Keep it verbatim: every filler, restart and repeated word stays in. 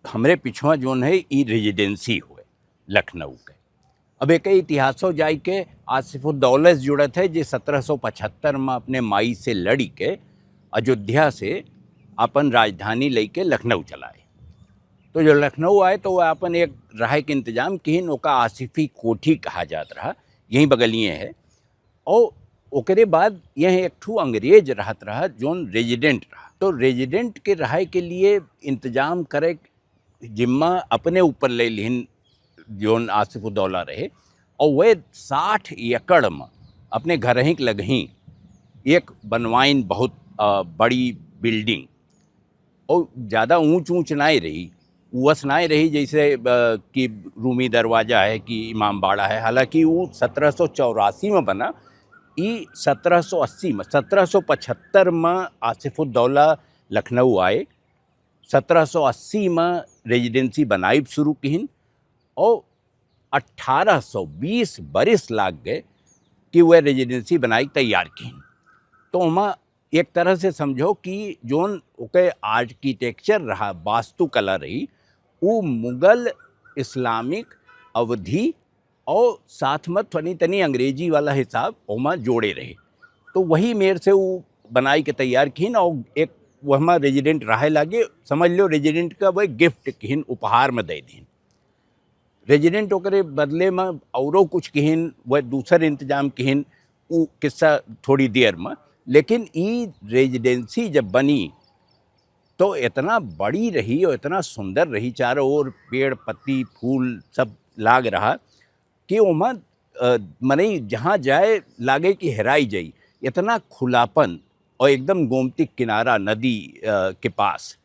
हमरे पिछवा जोन है, ई रेजिडेंसी हुए लखनऊ के। अब एक इतिहासो जाई के आसिफुद्दौला से जुड़त है, जे सत्रह सौ पचहत्तर में अपने माई से लड़ी के अयोध्या से अपन राजधानी लेके लखनऊ चलाए। तो जो लखनऊ आए, तो वह अपन एक रहे के इंतजाम किहिन, ओका आसिफी कोठी कहा जात रहा, यहीं बगलिए है। और ओकरे बाद यह एक ठू अंग्रेज रहत रहा, जोन रेजिडेंट रहा। तो रेजिडेंट के रहे के लिए इंतजाम करे जिम्मा अपने ऊपर ले लिहिन, जोन आसिफुद्दौला रहे। और वह साठ एकड़ में अपने घर ही के लगही एक बनवाइन बहुत, अ, बड़ी बिल्डिंग। और ज़्यादा ऊंच ऊंच नाई रही, वस नाई रही जैसे, अ, कि रूमी दरवाज़ा है कि इमाम बाड़ा है। हालांकि वो सत्रह सौ चौरासी में बना, ई सत्रह सौ अस्सी में, सत्रह सौ पचहत्तर में आसिफुद्दौला लखनऊ आए, सत्रह सौ अस्सी में रेजिडेंसी बनाई शुरू किहिन और अठारह सौ बीस बरिस लाग गए कि वह रेजिडेंसी बनाई तैयार किहिन। तो ओमा एक तरह से समझो कि जोन ओके आर्किटेक्चर रहा, वास्तुकला रही, उ मुगल, इस्लामिक, अवधी और साथ में थोड़ी तनी अंग्रेजी वाला हिसाब ओमा जोड़े रहे। तो वही मेर से वो बनाई के तैयार किहिन और एक वहमा रेजिडेंट रहे लागे, समझ लो रेजिडेंट का वह गिफ्ट किहिन, उपहार में दे दीन। रेजिडेंट ओकरे बदले में औरो कुछ किहिन, वह दूसर इंतजाम किहिन, उ किस्सा थोड़ी देर में। लेकिन ई रेजिडेंसी जब बनी, तो इतना बड़ी रही और इतना सुंदर रही, चारों ओर पेड़, पत्ती, फूल सब लाग रहा कि ओमा, अ, मनई जहाँ जाए लागे कि हेराई जाई। इतना खुलापन और एकदम गोमती किनारा नदी, अ, के पास।